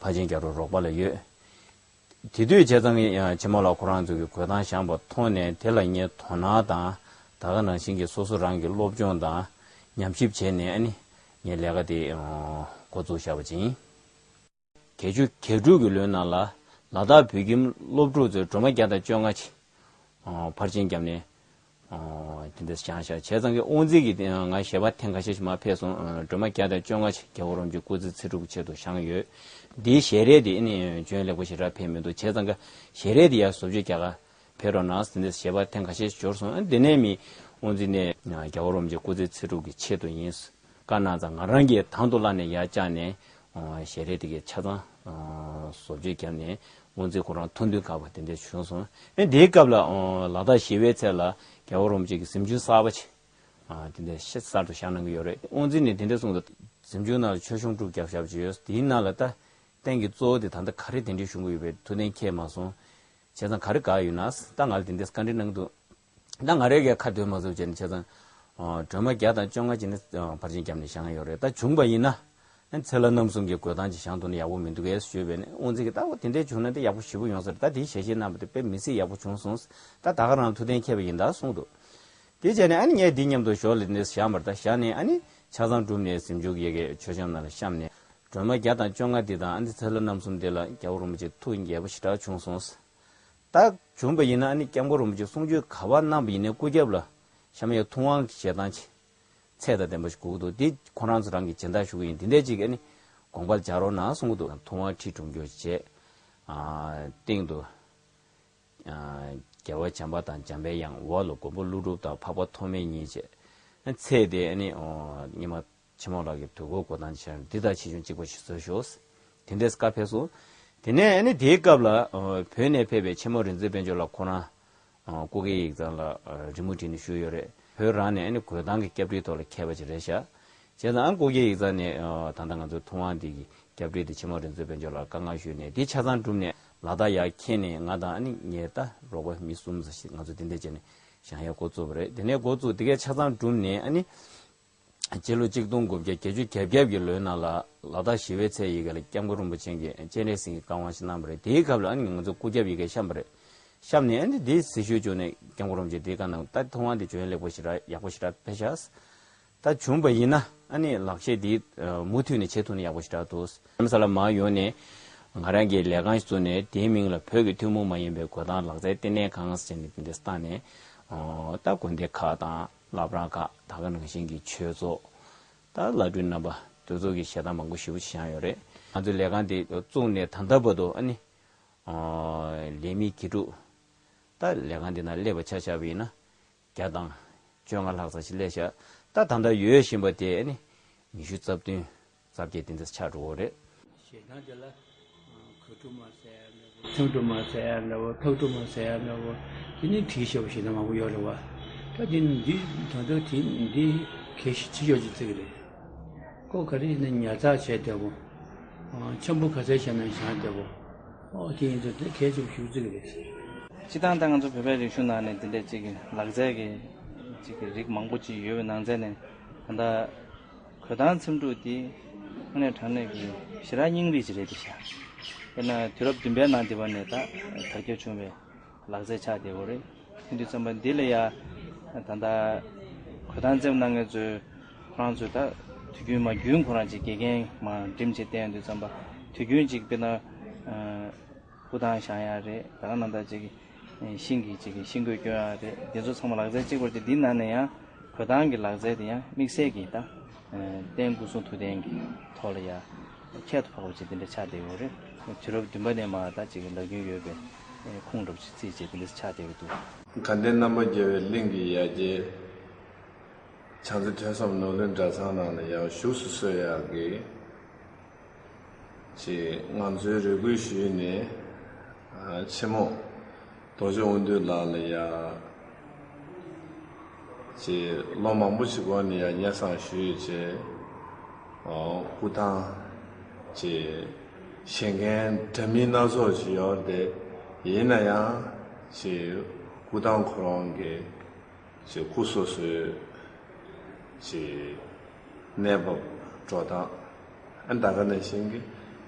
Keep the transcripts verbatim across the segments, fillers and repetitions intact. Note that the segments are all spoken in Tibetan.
ཕར་ཕྱིན་རྒྱ་རོགས་རོགས་པ་ལ་ཡོད། དེ་དུས་བྱས་ཙང་ངས་ཆེན་མོ་ལགས་ཁོ་རང་ཚོ་གི་གོས་ཐང་བཞེངས་པ་མཐོང་ནས་དེ་ལ་ངས་དོ་སྣང་དང་། ད་ག་ནང་བཞིན་གྱི་སོ་སོ་རང་གི་སློབ་སྦྱོང་དང་ཉམས་ཞིབ་བྱས་ནས་ཨ་ནི་ངས་ལས་ཀ་དེ་འགོ་བཙུགས་བཞག་པ་ཅིག་ཡིན། བརྒྱད་ཅུ་གྱ་དྲུག་གི་ལོའི་ནང་ལ་ལ་དྭགས་བོད་ཁྱིམ་སློབ་ཕྲུག་ཚོས་སྒྲོལ་མ་བརྒྱ་དང་བཅོ་ལྔ་ཅིག་ཕར་ཕྱིན་བརྒྱབ་ནས། དེ་འདྲ་བཞེངས་བཞག་བྱས་ཙང་གི་དབུ་འཛིན་གྱིས་ང་ཞལ་པར་ཐེངས་ཁ་ཤས་ཤིག་མར་ཕེབས་སོང་། སྒྲོལ་མ་བརྒྱ་དང་བཅོ་ལྔ་ཅིག་རྒྱལ་བ་རིན་པོ་ཆེའི་སྐུ་ཚེ་ཚེ་སྒྲུབ་ཀྱི་ཆེད་དུ་བཞེངས་ཡོད། འདིའི་ཞལ་རས་དེ་ནི་འཇོན་ལེགས་པོ་ཞེ་དྲག་ཕེབས་མི་འདུག་བྱས་ཙང་གི་ཞལ་རས་དེ་ཡར་བཟོ་བཅོས་རྒྱག་ག་ཕེབས་རོགས་གནང་། དེ་འདྲ་ཞལ་པར་ཐེངས་ཁ་ཤས་ཤིག་འབྱོར་སོང་། དེ་ནས་མི་དབུ་འཛིན་ནས་རྒྱལ་བ་རིན་པོ་ཆེའི་སྐུ་ཚེ་ཚེ་སྒྲུབ་ཀྱི་ཆེད་དུ་ཡིན། བཀའ་གནང་ཙང་ང་རང་གིས་དང་དུ་བླངས་ནས་ཡར་བཅར་ནས་ཞལ་རས་དེ་གའི་ཆ་ཚང་བཟོ་བཅོས་བརྒྱབ་ནས་དབུ་འཛིན་ཁོ་རང་ཐུགས་འདུན་དགའ་པོ་དེ་འདྲ་བྱུང་སོང་། ཨེ་དེའི་སྐབས་ལ་ལ་དྭགས་ཞི་བའི་ཚལ་ལ་རྒྱལ་བ་རིན་པོ་ཆེ་གི་གཟིམ་ཆུང་གསར་པ་ཅིག་དེ་འདྲ་གསར་དུ་བཞེངས་གནང་གི་ཡོད་རེད། དབུ་འཛིན་ནས་དེ་འདྲ་གསུངས་འདུག་གཟིམ་ཆུང་ནང་ལ་མཆོད་གཤོམ་དྲུག་བརྒྱབ་བཞག་པ་ཅིག་ཡོད། དེའི་ནང་ལ་ད་རྟེན་གྱི་གཙོ་བོ་དེ་ད་ལྟ་ག་རེ་དེ་འདྲ་བཞུགས་ཀྱི་ཡོད་པའི་ཐུགས་གཏན་འཁེལ་མ་སོང་། བྱས་ཙང་ག་རེ་དགའ་ཡོད་ན། ད་ང་ལ་དེ་འདྲ་བཀའ་འདྲི་གནང་འདུག་ད་ང་རང་གིས་ཁ་འདོན་མ་ཚུགས་བྱས་ནས། བྱས་ཙང་སྒྲོལ་མ་བརྒྱ་དང་བཅོ་ལྔ་ཅིག་ནི་ཕར་ཕྱིན་བརྒྱབ་ནས་བཞེངས་ཡོད་རེད། ད་བྱུང་བ་ཡིན་ན་ཚེ་ལྷ་རྣམ་གསུམ་གྱི་གོས་ཐང་ཅིག་བཞེངས་ཐུབ་ན་ཡག་པོ་མི་འདུག་གས་ཞུས་པས་ནས། དབུ་འཛིན་གྱིས་ད་འོ་དེ་འདྲ་བྱུང་ན་དེ་ཡག་པོ་ཞེ་པོ་ཡོང་ས་རེད། ད་དེའི་ཞལ་བཞེས་གནང་བ་དེ་དཔེ་མི་སྲིད་ཡག་པོ་བྱུང་སོང་། ད་ད་ག་རང་ཐུགས་གཏན་འཁེལ་བ་ཡིན་ད་གསུངས་འདུག་དེ་བྱས་ནས་ཨ་ནི་ངས་འདི་མཉམ་དུ་ཞོར་ལ་འདི་བཞག་པ་རེད། ད་བཞག་ནས་ཨ་ནི་ཆ་ཚང་གྲུབ་ནས་གཟིམ་ཆུང་གི་ཡ་གི་མཆོད་བཤམས་ནང་ལ་བཤམས་ནས། སྒྲོལ་མ་བརྒྱ་དང་བཅོ་ལྔ་འདི་དང་ཨ་ནི་ཚེ་ལྷ་རྣམ་གསུམ་འདི་ལ་རྒྱལ་བ་རིན་པོ་ཆེ་ཐུགས་མཉེས་པོ་ཞེ་དྲག་བྱུང་སོང་། ད་བྱུང་བ་ཡིན་ན་ཨ་ནི་སྐྱབས་མགོན་རིན་པོ་ཆེ་གསུང་ཆོས་ག་པར་གནང་བ་ཡིན་ནའི་སྐུ་རྒྱབ་ལ་གཤམ་ཡ་ཐུབ་དབང་གི་ཞལ་ཐང་ཅིག་ཚད་དང་ལྡན་པ་ཞིག་དགོས་ཀྱི་འདུག་འདི་ཁོ་རང་ཚོ་རང་གིས་སྦྱིན་བདག་ཞུ་གི་ཡིན། འདི་འདྲ་ཅིག་ཨ་ནི་དགོངས་པ་ལ་འཇགས་རོགས་གནང་གསུང་གི་འདུག་ཐུབ་དབང་ཁྲི་དྲུག་འགྱུར་བྱས། ཨ་སྟེང་དུ་ཨ་རྒྱལ་བ་བྱམས་པ་དང་འཇམ་པའི་དབྱངས། འོག་ལ་མགོན་པོ་ཀླུ་སྒྲུབ་དང་འཕགས་པ་ཐོགས་མེད་གཉིས་བཅས། ཨ་ཚད་དེ་ཨ་ནི་ཨོ་སྔོན་མ་ཆེན་མོ་ལགས་ཀྱི་དུས་འཁོར་གོ་སྟངས་ཆེན་འདི་དང་ཆེ་ཆུང་གཅིག་པ་ཞིག་བཟོས་ཤོག་དེ་འདྲས་བཀའ་ཕེབས་སོང་། དེ་ནས་ཨ་ནི་དེའི་སྐབས་ལ་ཨ་བོད་ནས་ཕེབས་པའི་ཆེན་མོ་རིག་འཛིན་དཔལ་འབྱོར་ལགས་ཁོ་རང་ཨ་སྐུ་སྒེར་ཡིག་ཚང་ལ་ཨ་རི་མོ་བྲིས་ནས་བཞུགས་ཡོད་རེད། བོད་རང་ནས་ཨ་ནི་གོས་ཐང་གི་སྐྱབས་རིའི་ཐོག་ལ་མཁས་པ་ཅིག་རེད་ཤག་བྱས་ཙང་ཨ་སྐུ་སྒེར་ཡིག་ཚང་ནས་ཨ་ད་ལྟ་ང་ཚོའི་ཐུབ་དབང་འདི་གི་སྐྱབས་རིས་དེ་ཆེན་མོ་རིག་འཛིན་དཔལ་འབྱོར་ལགས་བཀའ་མངགས་ཞུས་ནས་དེ་ཆ་ཚང་གྲུབ་ནས་ལ་དྭགས་ཡར་འཁྱེར་ནས། ང་དང་ཨ་ནི་ངའི་ད་རོགས་པ་མི་གསུམ་ཙམ་ཞིག་ང་ཚོ་དེ་འདྲས་བྱས་ནས་བཞེངས་ཡག་འགོ་བཙུགས་པ་རེད། དེ་ནས་འགོ་བཙུགས་དེ་གས་ཆ་ཚང་གྲུབ་ནས་ཨ་ནི། སྤྱི་ལོ་གཅིག་སྟོང་དགུ་བརྒྱ་བརྒྱད་ཅུ་གྱ་བརྒྱད་ཀྱི་ལོའི་ནང་ལ་ལ་དྭགས་ཞི་བའི་ཚལ་ཡི་གེ་ལ་སྐྱབས་མགོན་རིན་པོ་ཆེ་གིས་སྤྱན་རས་གཟིགས་ཀྱི་བཀའ་དབང་ཞིག་གནང་བ་རེད། དེའི་སྐབས་ལ་ཨ་ནི་ང་ཚོ་སྐུ་རྒྱབ་ཡི་གེ་བཤམས་པ་རེད། བཤམས་ནས་ཨ་ནི་དེ་ཟིན་བྲིས་བྱུང་ནས་སྐྱབས་མགོན་རིན་པོ་ཆེ་དེའི་བཀའ་གནང་། ད་ཐུབ་དབང་དེ་འཇོན་ཡོན་ལེགས་པོ་ཞེ་དྲག་ཡག་པོ་ཞེ་དྲག་ཕེབས་ཤག་ད་བྱུང་བ་ཡིན་ན་ཨ་ནི་ལག་ཤེས་འདི་མུ་མཐུད་ནས་བྱེད་ཐུབ་ན་ཡག་པོ་ཞེ་དྲག་འདུག་གནམ་ས་ལ་མར་ཡོང་ནས་ང་རང་གིས་ལས་ཁང་ཞིག་བཙུགས་ནས་དེའི་མིང་ལ་བོད་ཀྱི་ཐུན་མོང་མ་ཡིན་པའི་གོས་ཐང་ལག་རྩལ་ལྟེ་གནས་ཁང་ཟེར་ནས་དེ་འདྲ་བཏང་ནས་ད་དགོན་སྡེ་ཁག་དང་། བླ་བྲང་ཁག་ད་ག་ནང་བཞིན་གྱི་ཆོས་ཚོགས། ད་བླ་སྤྲུལ་རྣམ་པ་དེ་ཚོ་གི་ཞལ་ཐང་མང་པོ་ཞེ་པོ་ཅིག་བཞེངས་ཡོད་རེད། ང་ཚོའི་ལས་ཁང་དེ་བཙུགས་ནས་ད་ལྟ་བར་དུ་ཨ་ནི་ལས་མི་དགེ་ཕྲུག་ད་ལས་ཁང་དེ་ནང་སླེབས་པ་ཆ་བཞག་པ་ཡིན་ན་བརྒྱ་དང་བཅོ་ལྔ་ལྷག་ཙམ་ཞིག་སླེབས་ཤག་ད་ད་ལྟ་ཡོད་བཞིན་པ་དེ་ཨ་ནི་ཉི་ཤུ་རྩ་བདུན་རྩ་བརྒྱད་དེ་འདྲ་ཆགས་འགྲོ་གི་རེད། ཞེ་སྡང་དེ་ལ་གོས་དཀྲུག་མ་ཟེར་ཡ་འདྲ་བོ། ཐག་དཀྲུག་མ་ཟེར་ཡ་འདྲ་བོ། ཐག་དཀྲུག་མ་ཟེར་ཡ་འདྲ་བོ། དེ་ནི་བྲིས་བཞག་པ་ཞེ་སྡང་མང་པོ་ཡོད་རེད་བ། ད་དེ་ནི་འདི་ད་ལྟ་དེ་འདི་གལ་ཆེ་ཤོས་ཅིག་བརྩི་གི་རེད། ཁོ་ག་རེ་ཡིན་ན་ཉར་ཚགས་བྱས་བསྡད་གོ། ཆེན་པོ་ག་ཚད་བཞག་ན་བཞག་བསྡད་གོ། ཨོ་དེ་ཡིན་ཙང་དེ་གལ་ཆེ་ཤོས་བརྩི་གི་རེད། སྤྱིར་བཏང་ད་ང་ཚོ་བོད་པའི་རིག་གཞུང་ནང་ནས་འདི་འདྲའི་གཅིག་གི་ལག་རྩལ་གྱི་གཅིག་གི་རིགས་མང་པོ་ཅིག་ཡོད་པའི་ནང་ཚན་ནས་ད་ལྟ། གོས་ཐང་འཚེམ་དྲུབ་འདི་དངོས་གནས་དྲང་གནས་ཀྱི་ཞེ་དྲག་སྙིང་རུས་ཅིག་རེད་འདི་ཤག་དཔེར་ན་དུས་རབས་བདུན་པའི་ནང་འདི་བ་ནས་ད་དར་ཁྱབ་བྱུང་བའི་ལག་རྩལ་ཆགས་བསྡད་ཡོད་རེད། དེ་དུས་ཙམ་པ་འདི་ལ་ཡ་ད་ལྟ་གོས་ཐང་འཚེམ་གནང་མཁན་ཚོས་ཁོ་རང་ཚོས་ད་དུས་རྒྱུན་མ་རྒྱུན་ཁོ་རང་ཅིག་དགེ་རྒན་མ་འགྲིམ་བྱས་བསྟན་དུས་ཙམ་པ་དུས་རྒྱུན་ཅིག་དཔེར་ན། སྐུ་ཐང་བཞེངས་ཡ་རེད། ད་ག་ནང་ལྟར་ཅིག་ཤིང་གི་ཅིག་ཤིང་བརྐོས་སྐྱོན་ཡ་རེད། དེ་ཚོ་ཚང་མ་ལག་རྩལ་གཅིག་པ་རེད་དེ། འདི་ནང་ནས་ཡང་གོས་ཐང་གི་ལག་རྩལ་དེ་ཡང་དམིགས་བསལ་གྱི་ད་རྟེན་སྐུ་གསུང་ཐུགས་རྟེན་གྱི་ཐོག་ལ་ཡ་ཁྱད་དུ་འཕགས་པ་ཅིག་དེ་འདྲ་ཆགས་བསྡད་ཡོད་རེད། དུས་རབས་བདུན་པ་ནས་མར་ད་ཅིག་ལག་རྒྱུན་ཡོད་པའི་ཁུངས་འདྲ་པོ་ཅིག་བརྩིས་བྱས་དེ་འདྲ་ཆགས་བསྡད་ཡོད་འདུག་དགའ་ལྡན་རྣམ་པར་རྒྱལ་བའི་གླིང་གི་ཡ་གྱལ། བྱང་རྩེ་ཐོས་བསམ་ནོར་གླིང་གྲྭ་ཚང་ནང་ལ་ཡང་བཞུགས་སུ་གསོལ་ཡག་གི་ཅེས་ང་ཚོའི་རེ་སྐུལ་ཞུས་ནས། ཨ་ཆེན་མོ་རྡོ་རྗེ་དབང་འདུས་ལགས་ལ་ཡང་ཅེས་ལོ་མང་པོ་ཞིག་གོང་ནས་ཡང་སྙན་སེང་ཞུས་བྱས། ཨོ་སྐུ་ཐང་ཅེས་བཞེངས་མཁན་འདྲ་མིན་སྣ་ཚོགས་ཤིག་ཡོད་རེད་དེ། ཡིན་ན་ཡང་ཅེས་སྐུ་ཐང་ཁོ་རང་གི་ཅེས་སྐུ་སོ་སོའི་ཅེས་གནས་བབ་འགྲོ་སྟངས། ཨ་ད་ག་ནང་བཞིན་གྱི་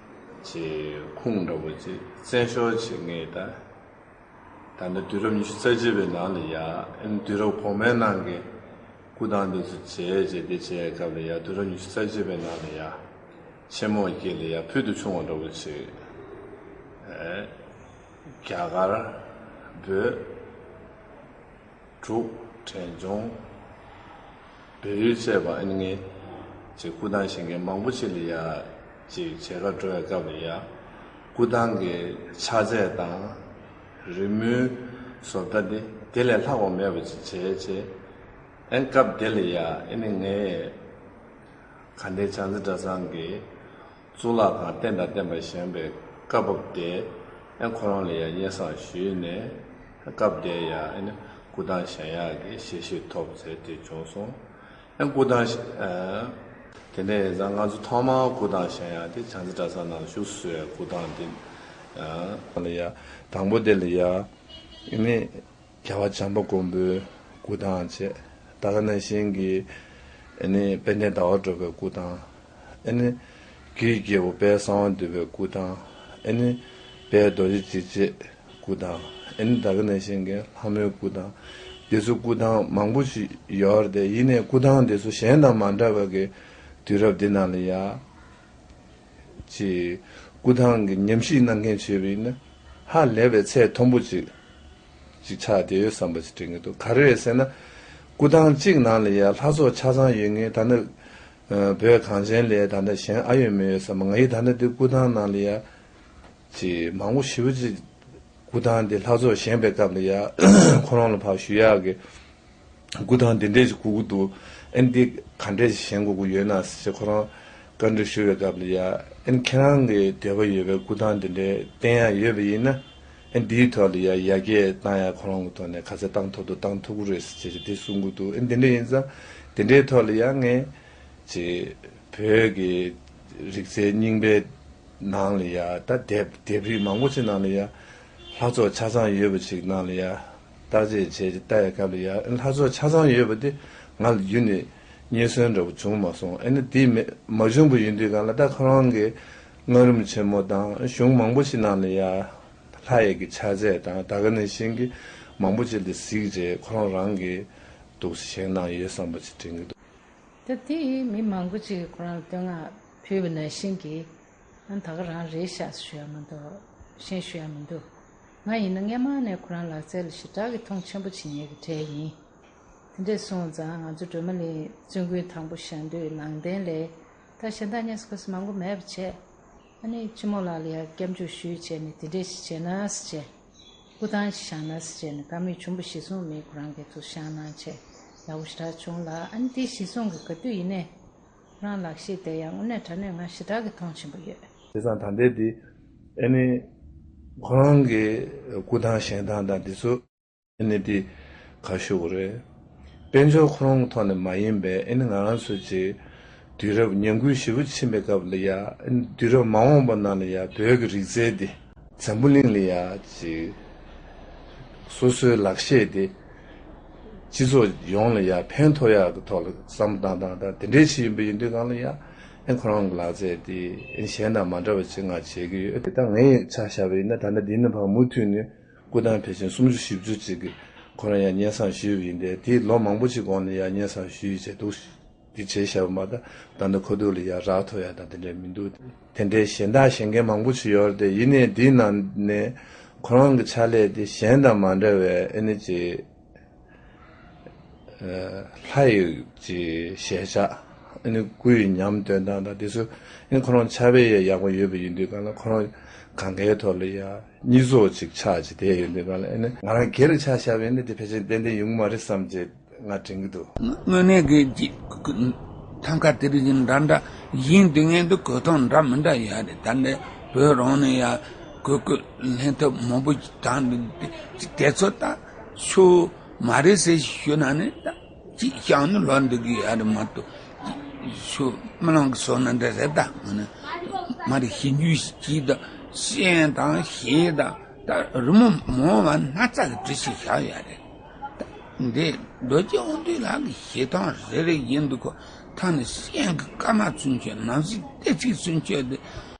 ཅིག་ཁུངས་འདྲ་པོ་ཅིག་བཙན་ཤོག་ཅིག་ངས་ད། ད་ལྟ་དུས་རབས་ཉི་ཤུ་རྩ་གཅིག་པའི་ནང་ལ་ཡ་ཨེ་ནི་དུས་རབས་གོང་མའི་ནང་གི་སྐུ་ཐང་འདི་ཚོ་བྱས་བྱས་འདི་བྱས་སྐབས་ལ་ཡ་དུས་རབས་ཉི་ཤུ་རྩ་གཅིག་པའི་ནང་ལ་ཡ་ཆེན་མོ་དཀྱིལ་ལ་ཡ་ཕུལ་དུ་བྱུང་བ་འདྲ་པོ་ཅིག་ཨེ་རྒྱ་གར། བོད། འབྲུག། བྲན་ལྗོངས། བལ་ཡུལ་བཅས་པ་ཨ་ནི་ངས་ཅིག་སྐུ་ཐང་བཞེངས་མཁན་མང་པོ་ཅིག་ལ་ཡ་ཅིག་མཇལ་ཁ་འགྲོ་བའི་སྐབས་ལ་ཡ་སྐུ་ཐང་གི་ཆ་ཚད་དང་རི་མོའི་བཟོ་ལྟ་དེ་དེ་ལས་ལྷག་པ་མེད་པ་ཅིག་མཇལ་བྱས། ཨ་ནི་སྐབས་དེ་ལ་ཡ་ཨ་ནི་ངས་དགའ་ལྡན་བྱང་རྩེ་གྲྭ་ཚང་གི་གཙུག་ལག་ཁང་རྟེན་དང་བརྟེན་པ་བཞེངས་པའི་སྐབས་བབ་དེ་ཨེ་ཁོ་རང་ལ་ཡང་སྙན་སེང་ཞུས་ནས་སྐབས་དེ་ཡང་ཨེ་ནི་སྐུ་ཐང་བཞེངས་ཡག་གི་ཞལ་བཞེས་ཐོབ་ཚེ་དེ་བྱུང་སོང་། ཨེ་སྐུ་ཐང་བཞེངས་ཨེ་དེ་ནས་ཡིན་ཙང་ང་ཚོ་ཐོག་མར་སྐུ་ཐང་བཞེངས་ཡག་དེ་བྱང་རྩེ་གྲྭ་ཚང་ནང་བཞུགས་སུ་ཡ་སྐུ་ཐང་དེ་ཨེ་ལ་ཡ་དང་པོ་དེ་ལ་ཡ་ཨེ་ནི། རྒྱལ་བ་བྱམས་པ་མགོན་པོའི་སྐུ་ཐང་བྱས། ད་ག་ནང་བཞིན་གྱི་ཨ་ནི་དཔལ་ལྡན་ཟླ་བ་གྲགས་པའི་སྐུ་ཐང་། ཨ་ནི་གུས་རྒྱལ་པོ་དཔལ་གསང་བ་འདུས་པའི་སྐུ་ཐང་། ཨ་ནི་དཔལ་རྡོ་རྗེ་འཇིགས་བྱེད་སྐུ་ཐང་། ཨ་ནི་ད་ག་ནང་བཞིན་གྱི་ལྷ་མོའི་སྐུ་ཐང་། འདི་ཚོ་སྐུ་ཐང་མང་པོ་ཞིག་ཡོད་རེད་དེ། ཡིན་ནའི་སྐུ་ཐང་འདི་ཚོ་གཞན་དང་མ་འདྲ་བ་གི་དུས་རབས་འདི་ནང་ལ་ཡ། ཅིག་སྐུ་ཐང་གི་ཉམས་ཞིབ་གནང་མཁན་བྱས་པ་ཡིན་ན་ཧ་ལས་པའི་ཚད་མཐོན་པོ་ཅིག་ཅིག་ཆགས་བསྡད་ཡོད་བསམ་པ་ཅིག་དྲན་གྱི་འདུག་ག་རེ་རེད་ཟེར་ན། སྐུ་ཐང་གཅིག་ནང་ལ་ཡ་ལྷ་ཚོགས་ཆ་ཚང་ཡོད་མཁན་ད་ནི་བོད་གངས་ཅན་ལ་ད་ལྟ་གཞན་ཨ་ཡོད་མི་ཡོད་བསམ་པ། ང་ཡིས་ད་ལྟ་འདི་སྐུ་ཐང་ནང་ལ་ཡ་ཅིག་མང་པོ་ཞེ་པོ་ཅིག་སྐུ་ཐང་འདི་ལྷ་ཚོགས་བཞེངས་པའི་སྐབས་ལ་ཡ་ཁོ་རང་ལ་ཕར་ཞུ་ཡག་གི་སྐུ་ཐང་འདི་འདྲས་ཞིག་དགོས་ཀྱི་འདུག་ཨ་ནི་འདི་ག་འདྲས་ཞིག་བཞེངས་དགོས་ཀྱི་ཡོད་ན་ཟེར་ཁོ་རང་བཀའ་འདྲི་ཞུ་བའི་སྐབས་ལ་ཡ། ཨ་ནི་ཁྱེད་རང་གི་འདོད་པ་ཡོད་པའི་སྐུ་ཐང་འདི་འདྲས་བསྟན་ཡག་ཡོད་པ་ཡིན་ན། ཨ་ནི་འདིའི་ཐོག་ལ་ཡ་ཡར་རྒྱས་བཏང་ཡག་ཁོ་རང་གི་ཐོག་ནས་ག་ཚད་བཏང་ཐུབ་འདུག་བཏང་ཐུབ་ཀྱི་རེད་ཟེར་བྱས་ཏེ་འདི་གསུང་གི་འདུག་ཨ་ནི་འདི་འདྲས་ཡིན་ཙང་འདི་འདྲས་ཐོག་ལ་ཡ་ངས་ཅིག་བོད་ཀྱི་རིག་རྩལ་རྙིང་པའི་ནང་ལ་ཡ་ད་ལྡེབས་ལྡེབས་རིས་མང་པོ་ཅིག་ནང་ལ་ཡ་ལྷ་ཚོགས་ཆ་ཚང་ཡོད་པ་ཅིག་ནང་ལ་ཡ་བརྟག་དཔྱད་བྱས་ཏེ་ལྟ་ཡ་སྐབས་ལ་ཡ་ལྷ་ཚོགས་ཆ་ཚང་ཡོད་པ་དེ་ང་ལ་རྒྱུན་ནས་རྙེད་སོན་འདྲ་པོ་བྱུང་མ་སོང་། ཨ་ནི་དེ་མེད་མ་བྱུང་པ་ཡིན་དུས་གང་ལ་ད་ཁོ་རང་གི་སྔགས་རིམ་ཆེན་མོ་དང་གཞུང་མང་པོ་ཞིག་ནང་ལ་ཡ་ལྷ་ཡི་གི་ཕྱག་རྫས་དང་ད་ག་ནང་བཞིན་གྱི་མང་པོ་ཅིག་ལ་གཟིགས་རྗེས་ཁོ་རང་རང་གིས་འདུག་སེ་བཞེངས་གནང་ཡོད་བསམ་པ་ཅིག་དྲན་གྱི་འདུག་ད་དེ་མི་མང་པོ་ཅིག་གིས་ཁོ་རང་ལ་བསྟོད་བསྔགས་ཕུལ་བ་ནང་བཞིན་གྱི། ཨ་ད་ག་རང་རེད་ཤག་ཞུ་ཡ་མི་འདུག་གཞན་ཞུ་ཡ་མི་འདུག་ང་ཡིན་ན་སྔན་མ་ནས་ཁོ་རང་ལག་རྩལ་ལ་ཞེ་དྲག་གི་མཐོང་ཆེན་པོ་བྱེད་མཁན་གྱི་གྲས་ཡིན། དེ་འདྲས་སོང་ཙང་ང་ཚོ་སྒྲོལ་མ་གླིང་བཙུན་དགོན་དང་པོ་བཞེངས་དུས་ནང་རྟེན་ལས་ད་གཞན་དག་གཉིས་སུ་ཁ་སུ་མང་པོ་མེད་པ་བྱས། ཨ་ནི་ཆུ་མོ་ལགས་ལ་ཡ་སྐྱབས་འཇུག་ཞུས་བྱས་ནས་དེ་འདྲས་ཞིག་བྱས་ན་ཟེར་བྱས། སྐུ་ཐང་ཞིག་བཞེངས་ན་ཟེར་བྱས་ནས་བཀའ་མོལ་བྱུང་བ་གཞི་བཟུང་མི་ཁོ་རང་གིས་ཚུར་བཞེངས་གནང་བྱས་ཡག་པོ་ཞེ་དྲག་བྱུང་ལ། ཨ་ནི་དེ་གཞི་བཟུང་གི་ག་དུས་ཡིན་ནའི་ཁོ་རང་ལག་ཤེས་དེ་ཡང་དངོས་གནས་དྲང་གནས་ང་ཞེ་དྲག་གི་མཐོང་ཆེན་པོ་ཡོད། བྱས་ཙང་ད་ལྟའི་འདི་ཨ་ནི་ཁོ་རང་གི་སྐུ་ཐང་བཞེངས་སྟངས་དང་འདི་ཚོ་ཨ་ནི་འདི་ག་ཞུ་དགོས་རེད། དཔལ་འབྱོར་ཁོ་རང་གི་ཐོག་ནས་མ་ཡིན་པའི་ཨ་ནི་ང་རང་ཚོ་ཅིག་དུས་རབས་ཉམས་རྒུད་ཞེ་པོ་ཕྱིན་པའི་སྐབས་ལ་ཡ། དུས་རབས་མ་འོངས་པ་ནང་ལ་ཡ་བོད་ཀྱི་རིག་རྩལ་འདི་འཛམ་བུ་གླིང་ལ་ཡ་ཅིག་སོ་སོའི་ལག་ཤེས་འདི་སྤྱི་ཚོགས་ཡོངས་ལ་ཡ་ཕན་ཐོགས་ཡག་གི་ཐོག་ལ་བསམ་བློ་བཏང་སྟངས་དང་དེ་འདྲའི་ཞིག་ཡིན་པ་ཡིན་དུས་གང་ལ་ཡ། ཨེ་ཁོ་རང་གི་ལག་རྩལ་འདི་ཨེ་གཞན་དང་མ་འདྲ་བ་ཅིག་ང་བྱེད་ཀྱི་ཡོད། དེ་ལྟ་ངའི་ཆ་བཞག་པ་ཡིན་ན་ད་ལྟ་འདི་ནས་ཕར་མུ་མཐུད་ནས་སྐུ་ཐང་ཕལ་ཆེར་སུམ་ཅུ་བཞི་བཅུ་ཅིག་གི་ཁོ་རང་ཡང་སྙན་སེང་ཞུས་པ་ཡིན་ཏེ། དེ་ལོ་མང་པོ་ཅིག་གོང་ནས་ཡང་སྙན་སེང་ཞུས་བྱས་འདུག་འདི་བྱས་བཞག་པ་མ་གཏོགས་ད་ལྟ་ཁ་ཐུག་ལ་ཡང་རག་ཐུབ་ཡ་དང་དེ་འདྲ་མི་འདུག་དེ་འདྲའི་གཞན་དག་བཞེངས་མཁན་མང་པོ་ཅིག་ཡོད་རེད་དེ། ཡིན་ནའི་འདིའི་ནང་ནས་ཁོ་རང་གི་ཕྱག་ལས་དེ་གཞན་དང་མ་འདྲ་བའི་ཨེ་ནི་ཅིག་ལྷ་ཡི་ཅིག་ཞལ་ཆགས། ཨ་ནི་སྐུ་ཡི་ཉམས་སྟོན་སྟངས་དང་དེ་ཚོ་ཨ་ནི་ཁོ་རང་ཕྱག་དཔེ་ཡང་ཡག་པོ་ཡོད་པ་ཡིན་དུས་གང་ལ་ཁོ་རང་གང་གའི་ཐོག་ལ་ཡང་གཉིས་ཚོགས་ཅིག་ཆགས་ཅིག་བསྡད་ཡོད་དུས་གང་ལ་ཨ་ནི་ང་རང་སྒེར་ལ་ཆ་བཞག་པ་ཡིན་ན་དེ་ཕལ་ཆེར་ཏན་ཏན་ཡོང་གི་མ་རེད་བསམ་བྱས་ང་དྲན་གྱི་འདུག་དངོས་གནས་ཀྱི་ཐང་ཀ་དེ་རིགས་ཀྱི་འདྲ་འདྲ་ཡིན་དུས་ངས་འདི་གོ་ཐང་འདྲ་མི་འདྲ་ཡོད་རེད། ད་ནི་བོད་རང་ནས་ཡང་གོས་སྐུ་ལེན་ཐབས་མང་པོ་དང་དེ་ཚོ་ད་ཤོ་མ་རེད་ཟེར་ཞུ་ན་ནི་ད། ཅིག་བྱང་ནི་ལོག་འདུག་གི་ཡ་རེད་མ་གཏོགས། ཤོ་རྨི་ལམ་གྱི་བཟོ་ན་འདྲ་རེད་ད། ང་ནི་མ་རེད། ཞིབ་འཇུག་བྱས་དང་ཤེས་དང་ཤེས་དང་ད་རི་མོ་མང་བ་སྣ་ཚོགས་ཀྱི་བྲིས་ཤིག་བཞག་ཡ་རེད། ད་འདི་རྡོ་རྗེ་དབང་འདུས་ལགས་ཀྱི་ཞལ་ཐང་རེ་རེ་ཡིན་འདུག་གོ་ཐང་ནི་སེང་གི་སྐར་མ་ཚུན་ཆད་ནམ་སྲིད་ལྟེ་ཚིགས་ཚུན་ཆད་དེ།